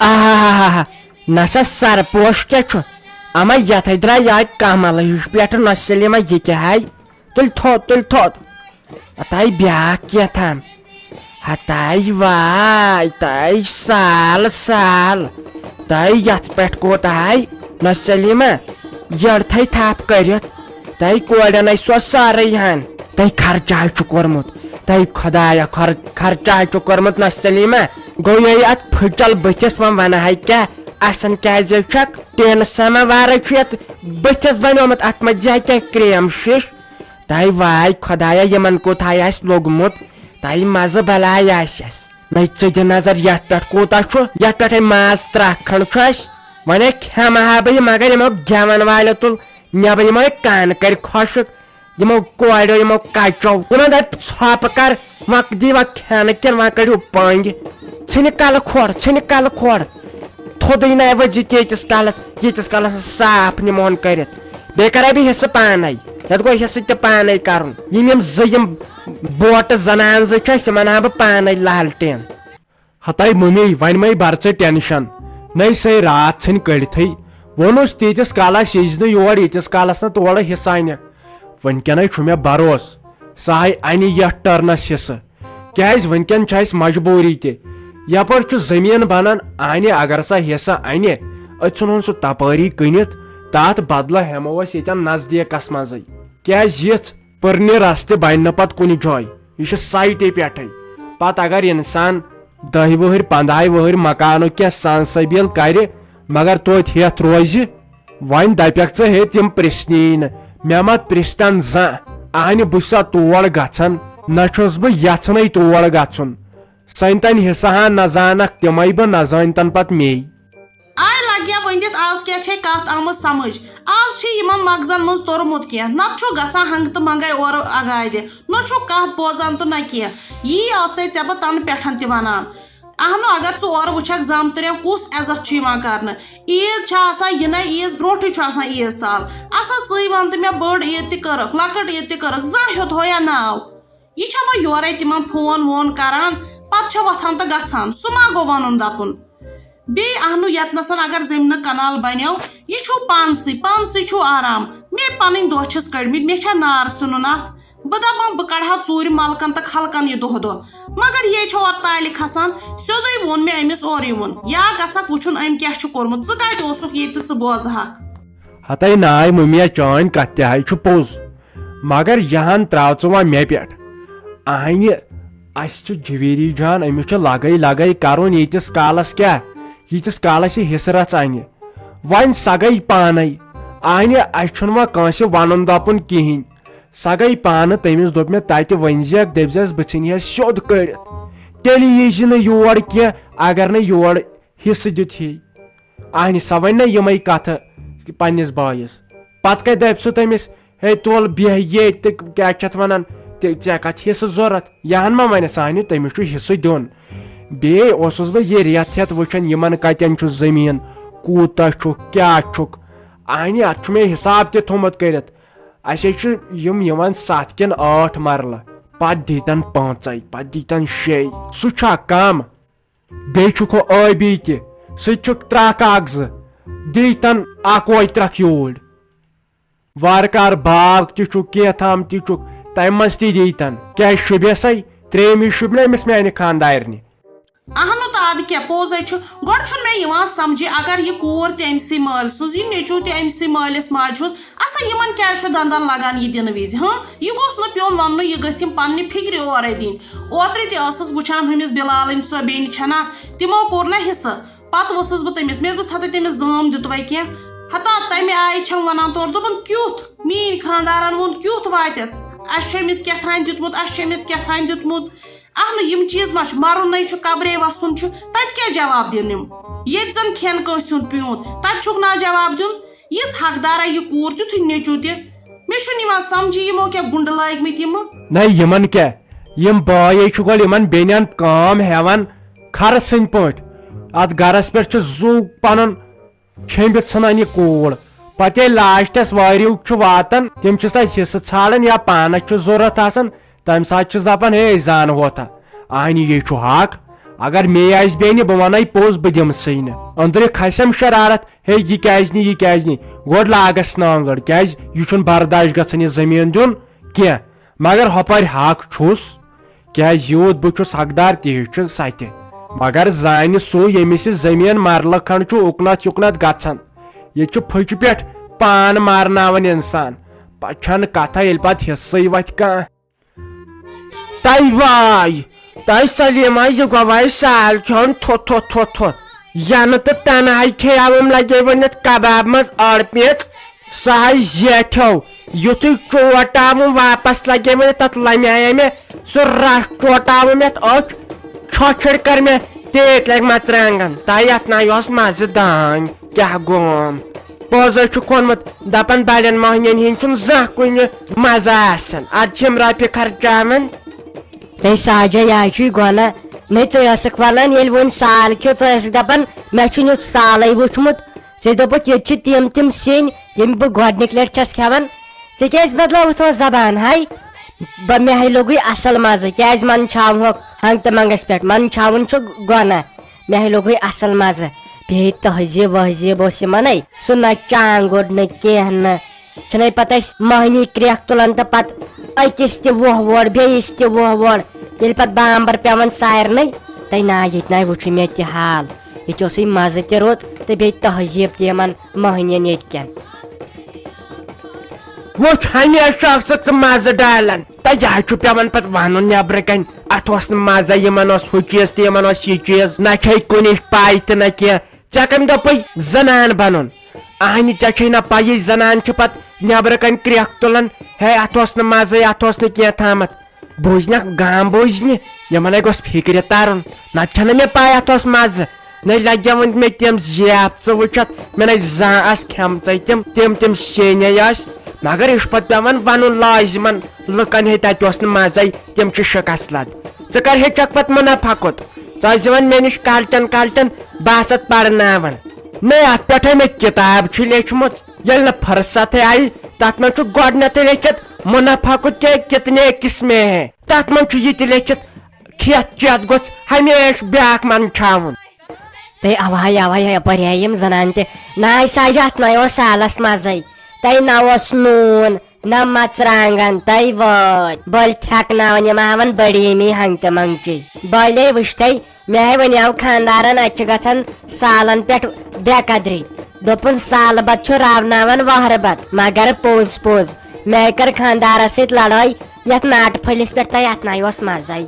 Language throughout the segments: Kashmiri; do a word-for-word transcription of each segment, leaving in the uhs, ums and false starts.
آہا، نسا سرپوش کیٛاہ چھُ؟ اما یتھے درٛاے یہے کمل ہِش پٮ۪ٹھٕ نۄشہِ سلیمہ، یہِ کیٛاہ ہاے؟ تُلۍ تھوٚد، تُلۍ تھوٚد۔ اتھے بیٛاکھ کینٛہہ تام۔ ہتاے واے، تاے سال سال، تاے یتھ پٮ۪ٹھ کوٗتاہ ہاے؟ نۄشہِ سلیمہ، یٔڑ تھے تھپھ کٔرِتھ۔ تۄہہِ کورٮ۪ن ٲسۍ سۄ سٲرٕے ہن۔ تۄہہِ خرچہ چھُ کوٚرمُت۔ تۄہہِ خۄدایا خر-، خرچہ چھُ کوٚرمُت نۄشہِ سلیمہ۔ گوٚو یہِ اتھ پھٕچل بٕتھِس، وۄنۍ ونہٕ ہاے کیٛاہ؟ اسن کیٛازِ چھکھ؟ ٹینہٕ سماوارے چھُ یتھ بٕتھِس بنیومُت، اتھ منٛز چھا کینٛہہ کریم شیٖش؟ تۄہہِ واے خۄدایا، یِمن کوٚت ہاے آسہِ لوٚگمُت؟ تۄہہِ مزٕ بلاے آسٮ۪س۔ نَے ژٕ دِ نظر یتھ پٮ۪ٹھ کوٗتاہ چھُ، یتھ پٮ۪ٹھے ماز ترکھ کھنڈ چھُ اسہِ۔ وۄنۍ ہے کھٮ۪مہٕ ہا بہٕ یہِ، مگر یِمو گٮ۪ون والیو تُل نٮ۪بر، یِمو ہے کن کٔرۍ خۄشک، یِمو کورٮ۪و، یِمو کچو۔ یِمن دپہِ ژھۄپہٕ کر، وۄنۍ دی وۄنۍ کھٮ۪نہٕ کِنہٕ وۄنۍ کٔڑِو پنٛگہِ۔ ژھٕنہِ کلہٕ کھۄر، ژھٕنہِ کلہٕ کھۄر۔ تھوٚدُے نہ ؤتھۍ زِ تیٖتِس کالس، ییٖتِس کالس نہٕ صاف نِمون کٔرِتھ۔ بیٚیہِ کرے بہٕ حصہٕ پانے۔ یتھ گوٚو حصہٕ تہِ پانے کرُن۔ یِم، یِم زٕ یِم بوٹہٕ زنان زٕ چھِ اَسہِ، یِمن ہاوٕ بہٕ پانے لالٹین۔ ہتاے ممی، وۄنۍ مے بر ژٕ ٹینشن۔ نَے سۄے راتھ ژھٕنۍ کٔڑتھٕے۔ ووٚنُس تیٖتِس کالس ییٖزِ نہٕ یور، ییٖتِس کالس نہٕ تورٕ حصہٕ انہِ۔ وٕنکیٚنے چھُ مےٚ بروس، سۄ ہاے انہِ یتھ ٹرنس حصہٕ۔ کیازِ وٕنکیٚن چھِ اسہِ مجبوٗری تہِ۔ یپٲرۍ چھُ زٔمیٖن بنان، انہِ اگر سۄ حصہٕ انہِ، أسۍ ژھٕنہون سُہ تپٲری کٕنِتھ، تتھ بدلہٕ ہٮ۪مو أسۍ ییٚتٮ۪ن نزدیٖکس منٛزٕے۔ کیازِ یِژھ پٔرنہِ رستہٕ بنہِ نہٕ پتہٕ کُنہِ جایہِ۔ یہِ چھُ سایٹہِ پٮ۪ٹھے۔ پتہٕ اگر انسان دَہہِ وٕہٕرۍ، پنٛداہہِ وٕہٕرۍ مکانُک کینٛہہ سان سبیل کرِ، مگر توتہِ ہٮ۪تھ روزِ۔ وۄنۍ دپکھ ژٕ ہے تِم پرژھنی نہٕ، مےٚ ما پرژھتن زانٛہہ؟ اہنہِ بہٕ چھُسا تور گژھان؟ نہ چھُس بہٕ یژھنٕے تور گژھُن۔ سنتن حصہٕ ہا نہ زانکھ تِمے بہٕ، نہ زٲنتن پتہٕ مے۔ آے لگیا ؤنِتھ، از کیٛاہ چھے کتھ آمٕژ سمجھ؟ از چھِ یِمن مغزن منٛز توٚرمُت کینٛہہ، نتہٕ چھُ گژھان ہنگہٕ تہٕ منگے اورٕ اگادِ، نہ چھُ کتھ بوزان تہٕ نہ کینٛہہ۔ یی آسے ژےٚ بہٕ تنہٕ پٮ۪ٹھن تہِ ونان۔ اہنُو، اگر ژٕ اورٕ وٕچھکھ زامتٕرٮ۪ن کُس عزت چھُ یِوان کرنہٕ۔ عیٖد چھےٚ آسان یِنَے عیٖد، برونٛٹھٕے چھُ آسان عیٖد سال۔ اَسا ژٕے وَن تہٕ مےٚ، بٔڑ عیٖد تہِ کٔرٕکھ، لۄکٕٹ عیٖد تہِ کٔرٕکھ، زانٛہہ ہیوٚت ہویا ناو؟ یہِ چھا وۄنۍ یورَے تِمَن فون وون کران، پَتہٕ چھےٚ وۄتھان تہٕ گژھان؟ سُہ ما گوٚو وَنُن دَپُن؟ بیٚیہِ اہنُو، ییٚتنَسَن اگر زٔمیٖنہٕ کنال بنیو، یہِ چھُو پانسٕے، پانسٕے چھُو آرام۔ مےٚ پَنٕنۍ دۄہ چھِس کٔڑمٕتۍ، مےٚ چھا نار سیُنُن اَتھ؟ بہٕ دپان، بہٕ کڑٕ ہا ژوٗرِ ملکن تہٕ خلقن یہِ دۄہ دۄہ، مگر یے چھِ اورٕ تالہِ کھسان۔ سیوٚدُے ووٚن مےٚ أمِس اورٕ یِوُن، یا گژھکھ وٕچھُن أمۍ کیٛاہ چھُ کوٚرمُت، ژٕ کتہِ اوسُکھ ییٚتہِ تہٕ ژٕ بوزہکھ۔ ہتے ناے مُمیا، چٲنۍ کتھ تہِ ہاے چھُ پوٚز، مگر یہِ ہن تراو ژٕ وۄنۍ مےٚ پٮ۪ٹھ۔ اہنہِ، اسہِ چھِ جویری جان، أمِس چھُ لگے لگے کرُن ییٖتِس کالس کیٛاہ، ییٖتِس کالس یہِ حصہٕ رژھ انہِ۔ وۄنۍ سۄ گٔے پانے۔ اہنہِ، اسہِ چھُنہٕ وۄنۍ کٲنٛسہِ ونُن دپُن کِہینۍ۔ سۄ گٔے پانہٕ، تٔمِس دوٚپ مےٚ، تتہِ ؤنۍ زیکھ، دٔپۍ زٮ۪س بہٕ ژھٕنہِ ہس سیوٚد کٔڑِتھ۔ تیٚلہِ یی زِ نہٕ یور کینٛہہ، اگر نہٕ یور حصہٕ دیُت ہے۔ اہنہِ، سۄ ونہِ نہ یِمے کتھٕ پننِس بٲیِس۔ پتہٕ کتہِ دپہِ سُہ تٔمِس، ہے تُل بیٚہہ ییٚتہِ تہٕ کیٛاہ چھِ اتھ ونان، تہِ-، ژےٚ کتھ حصہٕ ضروٗرت؟ یہِ ہن ما ونٮ۪س، اہنہِ، تٔمِس چھُ حصہٕ دیُن۔ بیٚیہِ اوسُس بہٕ یہِ رٮ۪تھ ہٮ۪تھ وٕچھان، یِمن کتٮ۪ن چھُ زٔمیٖن، کوٗتاہ چھُکھ، کیٛاہ چھُکھ۔ اہنہِ، اتھ چھُ مےٚ حساب تہِ تھوٚمُت کٔرِتھ۔ اسہِ ہے چھِ یِم یِوان ستھ کِنہٕ ٲٹھ مرلہٕ، پتہٕ دیٖتن پانٛژے، پتہٕ دیٖتن شیٚے۔ سُہ چھا کم؟ بیٚیہِ چھُکھ ہُہ ٲبی تہِ، سُہ تہِ چھُکھ ترٛکھ اکھ زٕ، دیٖتن اکوے ترٛکھ یوٗرۍ۔ وارٕ کارٕ باغ تہِ چھُکھ، کینٛہہ تام تہِ چھُکھ، تمہِ منٛز تہِ دیٖتن۔ کیٛازِ شوٗبیسے؟ ترٛیٚیِمہِ شوٗبہِ نہٕ أمِس میانہِ خانٛدارنہِ۔ اہنُو تہٕ ادٕ کیٛاہ، پوٚز ہے چھُ۔ گۄڈٕ چھُنہٕ مےٚ یِوان سمجھے، اگر یہِ کوٗر تہِ أمۍ سٕے مٲلۍ سٕنٛز، یہِ نیٚچوٗ تہِ أمۍ سٕے مٲلِس ماجہِ ہُنٛد، آسا یِمن کیٛازِ چھُ دندن لگان یہِ دِنہٕ وِزِ، ہاں؟ یہِ گوٚژھ نہٕ پیوٚن وننُے، یہِ گٔژھ یِم پننہِ فِکرِ اورے دِنۍ۔ اوترٕ تہِ ٲسٕس وٕچھان ہُمِس بِلالٕنۍ سۄ بیٚنہِ چھنا، تِمو کوٚر نہ حصہٕ۔ پتہٕ ؤژھٕس بہٕ تٔمِس، مےٚ دوٚپمس، ہتا تٔمِس زٲم دیُتوے کینٛہہ؟ ہتا تمہِ آیہِ چھم ونان تورٕ، دوٚپُن، کیُتھ؟ میٛٲنۍ خانٛدارن ووٚن، کیُتھ واتٮ۪س؟ اسہِ چھُ أمِس کیٛاہ تام دیُتمُت، اسہِ چھُ أمِس کیٛاہ تام دیُتمُت۔ اہنُو، یِم چیٖز ما چھِ، مرُن نَے چھُ، قبرے وَسُن چھُ، تَتہِ کیٛاہ جواب دِنۍ یِم؟ ییٚتہِ زَن کھٮ۪ن کٲنٛسہِ ہُنٛد پیوٗنٛت، تَتہِ چھُکھ نا جواب دیُن؟ یِژھ حقدارا یہِ کوٗر، تیُتھُے نیٚچوٗ تہِ۔ مےٚ چھُنہٕ یِوان سمجھی، یِمو کیٛاہ گُنٛڈٕ لٲگۍ مٕتۍ یِمہٕ؟ نَے، یِمن کیٛاہ؟ یِم بٲے چھِ گۄڈٕ یِمن بیٚنٮ۪ن کٲم ہٮ۪وان خرٕ سٕنٛدۍ پٲٹھۍ۔ اَتھ گرس پٮ۪ٹھ چھُ زُو پنُن چھیٚمبِتھ ژھٕنان یہِ کوٗر۔ پتہٕ ییٚلہِ لاسٹس واریُک چھُ واتان، تِم چھِس تتہِ حصہٕ ژھانڈان یا پانس چھُ ضروٗرت آسان، تمہِ ساتہٕ چھِس دپان، ہے، أسۍ زانہٕ ہوتھا۔ اہنہِ، یہِ چھُ حق۔ اگر مے آسہِ بیٚنہِ، بہٕ وَنَے پوٚز، بہٕ دِمسٕے نہٕ۔ أنٛدرٕ کھسٮ۪م شرارت، ہے، یہِ کیٛازِ نہٕ، یہِ کیٛازِ نہٕ؟ گۄڈٕ لاگس نانٛگٕر، کیٛازِ یہِ چھُنہٕ برداش گژھان یہِ زٔمیٖن دیُن کینٛہہ۔ مگر ہۄپٲرۍ حق چھُس، کیٛازِ یوٗت بہٕ چھُس حقدار، تہِ چھُ سۄ تہِ۔ مگر زانہِ سُہ، ییٚمِس یہِ زٔمیٖن مرلہٕ کھنٛڈ چھُ اُکنتھ یُکنتھ گژھان۔ ییٚتہِ چھُ پھٕچہِ پٮ۪ٹھ پان مارناوان انسان۔ پتہٕ چھنہٕ کتھا، ییٚلہِ پتہٕ حصہٕ وتھِ کانٛہہ۔ تۄہہِ واے، تۄہہِ سلیمہ، یہِ گوٚوے سال کھیوٚن۔ تھو، تھو، تھو، تھو۔ ینہٕ تہٕ تنہاے کھیاوُم لگے وۄنۍ یتھ کباب منٛز أڑ پیٖنژ۔ سۄ ہاے زیٹھیو۔ یُتھُے ٹوٹاوُم واپس لگے وۄنۍ تتھ لمہِ آیے مےٚ سُہ رس ٹوٹاوُم یتھ أچھ۔ چھۄچھر کٔر مےٚ تیٖتۍ لگۍ مرژٕوانٛگن۔ تۄہہِ یتھ ناوِ اوس مزٕ دانۍ۔ کیٛاہ گوم؟ پوٚز حظ چھُکھ ووٚنمُت، دَپان بَڑٮ۪ن مۄہنِوٮ۪ن ہِنٛدۍ چھُنہٕ زانٛہہ کُنہِ مَزٕ آسان۔ اَدٕ چھِم رۄپیہِ خرچاوان۔ تہٕ ساجا، یہِ حظ چھُے گۄناہ۔ نَے ژٕ ٲسٕکھ وَنان، ییٚلہِ وۄنۍ سال کھیوٚو، ژٕ ٲسٕکھ دَپان، مےٚ چھُنہٕ یُتھ سالٕے وُچھمُت۔ ژےٚ دوٚپُتھ، ییٚتہِ چھِ تِم تِم سِنۍ، یِم بہٕ گۄڈٕنِکۍ لَٹہِ چھَس کھٮ۪وان۔ ژےٚ کیٛازِ بدلٲوٕتھ وۄنۍ زبان ہاے؟ بہ-، مےٚ ہے لوٚگُے اصل مزٕ، کیازِ منٛدچھاوہوکھ ہنگ تہٕ منگس پٮ۪ٹھ؟ منٛدچھاوُن چھُ گۄناہ۔ مےٚ ہے لوٚگُے اصل مزٕ۔ بیٚیہِ تہذیٖب وہذیٖب اوس یِمنے، سُہ نہ چانٛگُر نہٕ کینٛہہ نہٕ۔ چھِنَے پتہٕ أسۍ مۄہنی کرٛیکھ تُلان تہٕ پتہٕ أکِس تہِ وُہ ووڑ، بیٚیِس تہِ وُہ ووڑ۔ ییٚلہِ پتہٕ بامبر پٮ۪وان سارنٕے، تَے نا ییٚتہِ نَے وُچھُے مےٚ تہِ حال۔ ییٚتہِ اوسُے مزٕ تہِ رُت تہٕ بیٚیہِ تہذیٖب تہِ یِمن مۄہنِین ییٚتہِ کٮ۪ن۔ وُچھ، ہمیشہٕ چھُ اکھ سُہ ژٕ مزٕ ڈالان۔ تہٕ یہِ حظ چھُ پٮ۪وان پتہٕ ونُن نٮ۪برٕ کنہِ، اتھ اوس نہٕ مزٕ، یِمن اوس ہُہ چیٖز تہٕ یِمن اوس یہِ چیٖز، نہ چھے کُنِچ پاے تہٕ نہ کینٛہہ۔ ژےٚ کٔمۍ دوٚپُے زنان بنُن؟ اہنہِ، ژےٚ چھے نہ پَیی، زنان چھِ پتہٕ نٮ۪برٕ کنہِ کرٛیکھ تُلان، ہے، اتھ اوس نہٕ مزٕے، اتھ اوس نہٕ کینٛہہ تھامتھ۔ بوٗزنکھ گام بوٗزنہِ، یِمن ہے گوٚژھ فِکرِ ترُن، نتہٕ چھنہٕ مےٚ پاے اتھ اوس مزٕ۔ نَے لگہِ وۄنۍ مےٚ تِم زیپ ژٕ وٕچھتھ، مےٚ نَے زانٛہہ آسہٕ کھٮ۪مژے تِم، تِم، تِم سیٚنۍ آسہٕ۔ مگر یہِ چھُ پتہٕ پٮ۪وان ونُن لازمن لُکن، ہے تتہِ اوس نہٕ مزے، تِم چھِ شکست لد۔ ژٕ کر ہیٚچھکھ پتہٕ منافع کوٚت؟ ژٕ ٲسۍ یِوان مےٚ نِش کالچن کالچن، بہٕ آسہٕ اتھ پرناوان۔ نَے اتھ پٮ۪ٹھے مےٚ کتاب چھِ لیچھمٕژ، ییٚلہِ نہٕ فرصتھے آیہِ، تتھ منٛز چھُ گۄڈنیتھٕے لیکھِتھ منافع کوٚت کیا کتنے قسمے ہے۔ تتھ منٛز چھُ یہِ تہِ لیکھِتھ، کھٮ۪تھ چٮ۪تھ گوٚژھ ہمیشہٕ بیٛاکھ منٛدچھاوُن۔ تہٕ اوہے، اوہے، یپٲرۍ آیہِ یِم زنانہٕ تہِ۔ نہ آے ساجہِ، اتھ نہ اوس سالس مزے۔ تہٕ نہ اوس نوٗن، نہ مرژٕوانٛگن، تہٕ وٲتۍ۔ بٔلۍ تھٮ۪کناوان یِم ہاوان بٔڑی امی ہنٛگتہٕ منٛگچے۔ بٔلۍ وٕچھتھے، مےٚ ہے ونیاو خانٛدارن، اتہِ چھِ گژھان سالن پٮ۪ٹھ بے قدری۔ دوٚپُن، سالہٕ بتہٕ چھُ راوناوان وہرٕ بتہٕ، مگر پوٚز پوٚز۔ مےٚ کٔر خانٛدارس سۭتۍ لڑٲے یتھ ناٹہٕ پھٔلِس پٮ۪ٹھ، تہٕ یتھ نہ اوس مزے۔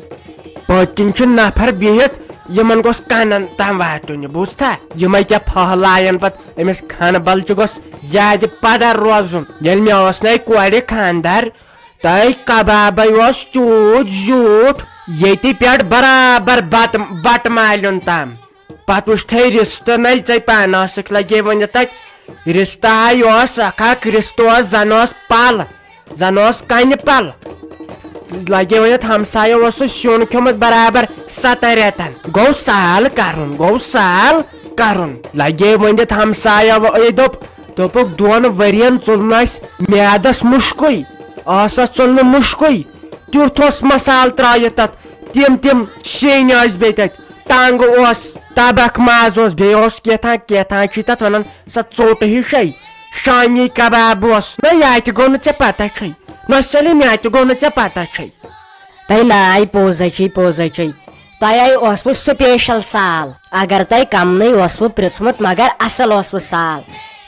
پٔتۍ کِنۍ چھُ نفر بِہِتھ، یِمن گوٚژھ کنن تام واتُن یہِ، بوٗزتھا؟ یِمے کیٛاہ پھٔہلایَن پتہٕ أمِس کھنہٕ بلچہِ، گوٚژھ یادِ پدر روزُن۔ ییٚلہِ مےٚ اوس نے کورِ خانٛدر، تہٕ کبابے اوس تیوٗت زیوٗٹھ، ییٚتہِ پٮ۪ٹھ برابر بتہٕ، بٹہٕ مالیُن تام۔ پتہٕ وٕچھتھے رِستہٕ، نَے ژے پانہٕ ٲسٕکھ لگے ؤنِتھ تتہِ۔ رِستہٕ ہاے اوس اکھ اکھ رِستہٕ اوس، زن اوس پل، زن اوس کنہِ پل۔ لگے ؤنِتھ ہمسایو اوس سُہ سیُن کھیوٚمُت برابر ستن رٮ۪تن۔ گوٚو سال کرُن، گوٚو سال کرُن۔ لگے ؤنِتھ ہمسایو دوٚپ، دوٚپُکھ، دۄن ؤرین ژوٚل نہٕ اسہِ میادس مُشکُے، ٲسس ژوٚل نہٕ مُشکُے۔ تیُتھ اوس مسالہٕ ترٲیِتھ تتھ، تِم تِم شیٖنۍ ٲسۍ بیٚیہِ تتہِ، ٹنٛگ اوس، تبکھ ماز اوس، بیٚیہِ اوس کیٛاہ تام، کیٛاہ تام چھِ تتھ ونان، سۄ ژوٚٹ ہِشے، شامی کباب اوس۔ نہ، یہِ تہِ گوٚو نہٕ ژےٚ پتہ چھے، نہ سلیم، یہِ تہِ گوٚو نہٕ ژےٚ پتہ چھے۔ تۄہہِ ناے پوٚز ہے چھُے، پوٚز ہے چھُے۔ تۄہہِ ہے اوسوٕ special سال۔ اگر تۄہہِ کمنٕے اوسوٕ پرٛژھمُت، مگر اصل اوسوٕ سال۔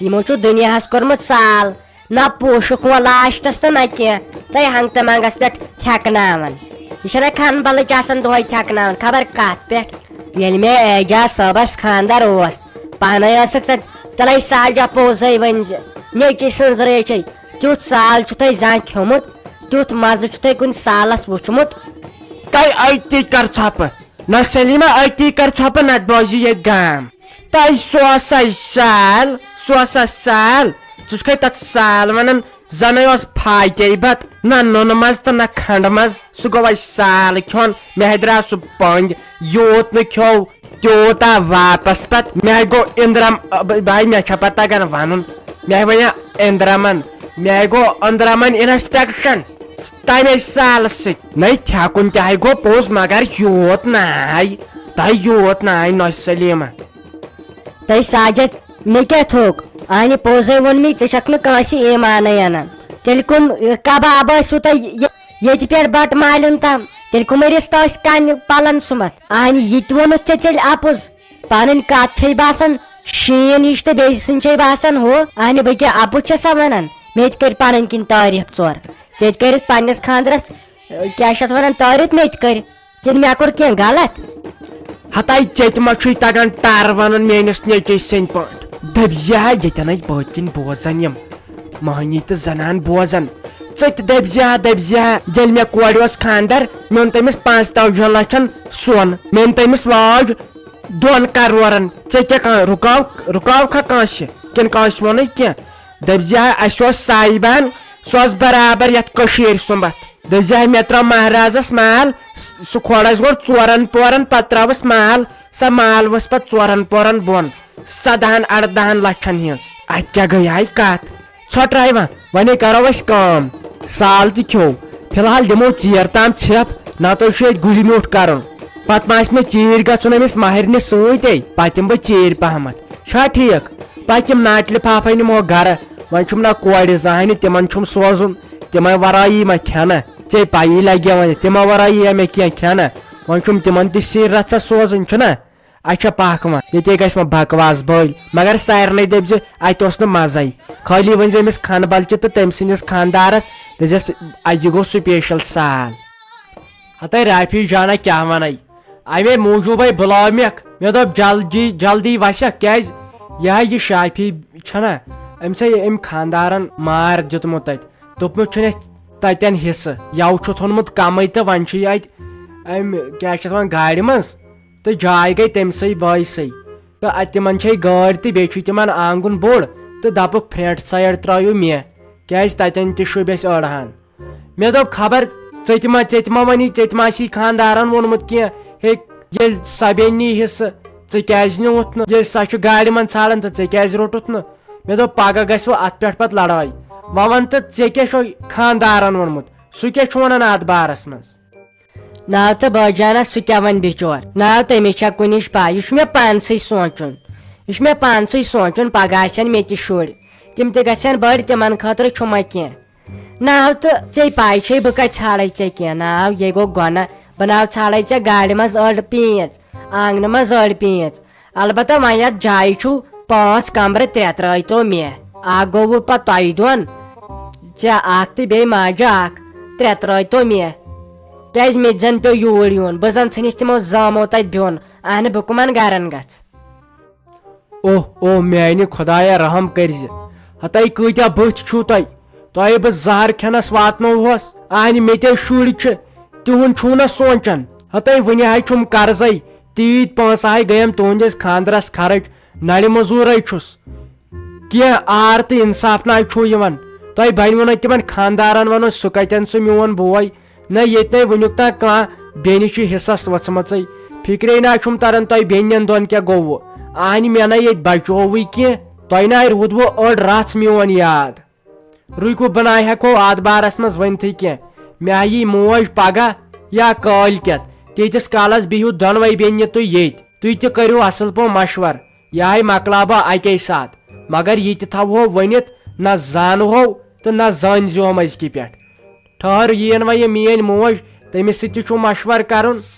یِمو چھُ دُنیاہس کوٚرمُت سال۔ نہ پوشُک وۄنۍ لاسٹس تہٕ نہ کینٛہہ۔ تۄہہِ ہنٛگتہٕ منٛگس پٮ۪ٹھ تھٮ۪کناوان۔ یہِ چھَنہ کھنہٕ بلٕچ آسان دۄہے تھٮ۪کناوان، خبر کتھ پٮ۪ٹھ۔ ییٚلہِ مےٚ اعجاز صٲبس خانٛدر اوس، پانے ٲسٕکھ تتہِ، تیٚلے ساجا پوٚزے ؤنۍ زِ نیٚچی سٕنٛز رٲچھے۔ تیُتھ سال چھُ تۄہہِ زانٛہہ کھیوٚمُت؟ تیُتھ مزٕ چھُ تۄہہِ کُنہِ سالس وُچھمُت؟ تۄہہِ أتی کر ژھۄپہٕ۔ نہ سلیمہ، أتی کر ژھۄپہٕ، نتہٕ بوزِ ییٚتہِ گام۔ تۄہہِ سوسے سال، سوسس سال، ژٕ چھُکھے تتھ سال ونان، زنے اوس فاٹے بتہٕ، نہ نُنہٕ منٛز تہٕ نہ کھنڈٕ منٛز، سُہ گوٚو اسہِ سال کھیوٚن، مےٚ ہے درٛاو سُہ پٔنٛدۍ، یوٗت نہٕ کھیوٚو تیوٗت آو واپس پتہٕ۔ مےٚ گوٚو أنٛدرم، بھاے، مےٚ چھا پتہٕ تگان ونُن؟ مےٚ ونیا أنٛدرمن، مےٚ گوٚو أنٛدرمن inspection تمے سالہٕ سۭتۍ۔ نَے تھٮ۪کُن تہِ ہے گوٚو پوٚز، مگر یوٗت ناے۔ تۄہہِ یوت نہٕ آے نۄشہِ سلیمہ۔ تۄہہِ ساجد، مےٚ کیٛاہ تھوٚک؟ اہنہِ پوٚزے ووٚن مےٚ، ژٕ چھکھ نہٕ کٲنٛسہِ ایمانٕے انان۔ تیٚلہِ کٕم کباب ٲسوٕ تۄہہِ یہِ-، ییٚتہِ پٮ۪ٹھ بٹہٕ مالٮ۪ن تام؟ تیٚلہِ کٕمے رِستہٕ ٲسۍ کنہِ پلن سُمتھ؟ اہنہِ یہِ تہِ ووٚنُتھ ژےٚ تیٚلہِ اپُز۔ پنٕنۍ کتھ چھے باسان شیٖن ہِش تہٕ بیٚیہِ سٕنٛز چھے باسان ہُہ۔ اہنہِ بہٕ کیٛاہ اپُز چھسا ونان؟ مےٚ تہِ کٔرۍ پنٕنۍ کِنۍ تعریف ژور۔ ژےٚ تہِ کٔرِتھ پننِس خاندرس، کیٛاہ چھِ اتھ ونان، تعریف مےٚ تہِ کٔرۍ۔ کِنہٕ مےٚ کوٚر کینٛہہ غلط؟ ہتاے ژےٚ تہِ ما چھُے تگان ٹر ونُن میٲنِس نیٚچوۍ سٕنٛدۍ پٲٹھۍ؟ دٔپۍ زِ ہا ییٚتٮ۪ن ٲسۍ بٲتۍ کِنۍ بوزان یِم مٔہنی تہٕ زنان بوزان۔ ژٕ تہِ دٔپۍ زِ ہا، دٔپۍ زِ ہا، ییٚلہِ مےٚ کورِ اوس خانٛدر، مےٚ اوٚن تٔمِس پانٛژتٲجِہن لچھن سۄن، مےٚ أنۍ تٔمِس واج دۄن کرورن۔ ژےٚ کیٛاہ کانٛہہ رُکاو، رُکاو کھا کٲنٛسہِ؟ کِنہٕ کٲنٛسہِ ووٚنُے کینٛہہ؟ دٔپۍ زِ ہا، اسہِ اوس سایبان، سُہ اوس برابر یتھ کٔشیٖرِ سُمبتھ۔ دٔپۍ زِ ہا، مےٚ ترٛٲو مہرازس مال، سُہ کھولس گۄڈٕ ژورن پورن، پتہٕ ترٛٲوٕس مال، سۄ مال ؤژھ پتہٕ ژورن پورن بۄن، سدہن اردہن لچھن ہٕنٛز۔ اتہِ کیٛاہ گٔیے کتھ؟ ژھۄٹرٲے وۄنۍ، وۄنۍ کرو أسۍ کٲم، سال تہِ کھیوٚو، فی الحال دِمو ژیر تام ژھٮ۪پھ، نتہٕ چھُ ییٚتہِ گُلہِ میوٗٹھ کرُن۔ پتہٕ ما آسہِ مےٚ ژیٖرۍ گژھُن أمِس ماہرنہِ سۭتۍ، پتہٕ یِمہٕ بہٕ ژیٖرۍ پہمتھ۔ چھا ٹھیٖک؟ پتہٕ یِم ناٹہِ لفافے نِمو گرٕ، وۄنۍ چھُم نہ کورِ زانٛہہ ہنہِ تِمن چھُم سوزُن، تِمن ورٲیی ما کھٮ۪نہ؟ ژےٚ پیی لگہِ وۄنۍ، تِمن ورٲیی یا مےٚ کینٛہہ کھٮ۪نہ؟ وۄنۍ چھُم تِمن تہِ سِنۍ رژھا سوزٕنۍ، چھُنہ؟ اچھا پکھ وۄنۍ، ییٚتے گژھِ وۄنۍ بکواس بٔلۍ، مگر سارنٕے دٔپۍ زِ اتہِ اوس نہٕ مزے۔ خٲلی ؤنۍ زِ أمِس کھنہٕ بلچہِ تہٕ تٔمۍ سٕنٛدِس خانٛدارس، دٔپۍزٮ۪س، اتہِ گوٚو سپیشل سال۔ ہتے رافی جانا، کیٛاہ ونَے؟ امے موٗجوٗبے بُلاو مےٚ۔ مےٚ دوٚپ، جلدی جلدی وسکھ، کیٛازِ یہِ ہا یہِ شافی چھنا، أمِس ہے أمۍ خانٛدارن مار دیُتمُت تتہِ۔ دوٚپمُت چھُنہٕ اَسہِ تتٮ۪ن حصہٕ، یَوٕ چھُ تھوٚنمُت کمٕے تہٕ وۄنۍ چھُ یہِ اتہِ امہِ، کیٛاہ چھِ اتھ ونان، گاڑِ منٛز۔ تہٕ جاے گٔے تٔمۍ سٕے بٲے سٕے۔ تہٕ اتہِ تِمن چھے گٲڑۍ تہٕ بیٚیہِ چھُ تِمن آنگُن بوٚڑ، تہٕ دپُکھ فرنٹ سایڈ ترٲیِو مےٚ، کیٛازِ تتٮ۪ن تہِ شوٗبہِ اَسہِ أڑ ہن۔ مےٚ دوٚپ، خبر ژےٚ تہِ ما، ژےٚ تہِ ما وَنی، ژےٚ تہِ ما آسی خانٛدارَن ووٚنمُت کینٛہہ، ہے، ییٚلہِ سۄ بیٚنہِ نی حصہٕ، ژٕ کیٛازِ نیوٗتھ نہٕ؟ ییٚلہِ سۄ چھِ گاڑِ منٛز ژھانٛڈان تہٕ ژےٚ کیٛازِ روٚٹُتھ نہٕ؟ مےٚ دوٚپ، پگاہ گژھِ وۄنۍ اَتھ پٮ۪ٹھ پَتہٕ لڑٲے۔ وۄنۍ وَن تہٕ، ژےٚ کیٛاہ چھُے خانٛدارَن ووٚنمُت؟ سُہ کیٛاہ چھُ وَنان اَتھ بارَس منٛز؟ ناو تہٕ بٲجانہ، سُہ کیٛاہ وَنہِ بِچور؟ ناو تٔمِس چھا کُنِچ پَے؟ یہِ چھُ مےٚ پانسٕے سونٛچُن۔ یہِ چھُ مےٚ پانسٕے سونٛچُن، پگاہ آسن مےٚ تہِ شُرۍ۔ تِم تہِ گژھن بٔڑۍ، تِمَن خٲطرٕ چھُ ما کینٛہہ؟ ناو تہٕ ژےٚ پاے چھے بہٕ کتہِ ژھانڈے ژےٚ کینٛہہ؟ ناو یے گوٚو گۄناہ، بہٕ ناو ژھانڈے ژےٚ گاڑِ منٛز أڑ پیٖنژ، آنگنہٕ منٛز أڑ پیٖنژ۔ البتہ وۄنۍ یتھ جایہِ چھُ پانٛژھ کمرٕ، ترٛےٚ ترٲیتو مےٚ۔ اکھ گوٚوُ پتہٕ تۄہہِ دۄن، ژےٚ اکھ تہٕ بیٚیہِ ماجہِ اکھ، ترٛےٚ ترٲیتو مےٚ۔ کیازِ مےٚ تہِ زن پیوٚو یوٗرۍ یُن، بہٕ زن ژھٕنِس تِمو زامو تتہِ بیوٚن، اہنہِ بہٕ کٕمن گرن گژھٕ؟ اوہ اوہ میانہِ خدایا، رحم کٔرزِ۔ ہتاے کۭتیاہ بٔتھۍ چھِو تۄہہِ، تۄہہِ بہٕ زہر کھٮ۪نس واتنووہس۔ اہنہِ مےٚ تہِ شُرۍ چھِ، تِہُنٛد چھُو نہ سونٛچان۔ ہتاے وُنہِ ہاے چھُم قرضے، تیٖتۍ پونٛسہٕ ہاے گٔیم تُہنٛدِس خانٛدرس خرٕچ، نرِ مٔزوٗرے چھُس۔ کینٛہہ آر تہٕ انصاف نہ چھُو یِوان۔ تۄہہِ بنِوٕ نہٕ تِمن خانٛدارن ونُن، سُہ کتٮ۪ن سُہ میون بوے؟ نہ، ییٚتہِ نے وُنیُک تام کانٛہہ بیٚنہِ چھِ حصس ؤژھمٕژٕے۔ فِکرے نہ چھُم تران تۄہہِ بیٚنٮ۪ن دۄن کیٛاہ گوٚوٕ۔ اہنہِ مےٚ نے ییٚتہِ بچووٕے کینٛہہ۔ تۄہہِ نے روٗدوٕ أڑ رژھ میون یاد۔ رُکِو، بہٕ نہ ہٮ۪کو اتھ بارس منٛز ؤنتھٕے کینٛہہ۔ مےٚ یی موج پگاہ یا کٲلۍ کٮ۪تھ۔ تیٖتِس کالس بِہِو دۄنوے بیٚنہِ تُہۍ ییٚتۍ۔ تُہۍ تہِ کٔرِو اصل پٲٹھۍ مشور۔ یہِ ہاے مۄکلاو بہٕ اکے ساتہٕ۔ مگر یہِ تہِ تھاوہو ؤنِتھ، نہ زانہو تہٕ نہ زٲنۍ زِہوم أزکہِ پٮ۪ٹھ۔ ٹھٔہر، یِیِن وۄنۍ یہِ میٲنۍ موج، تٔمِس سۭتۍ تہِ چھُ مشورٕ کرُن۔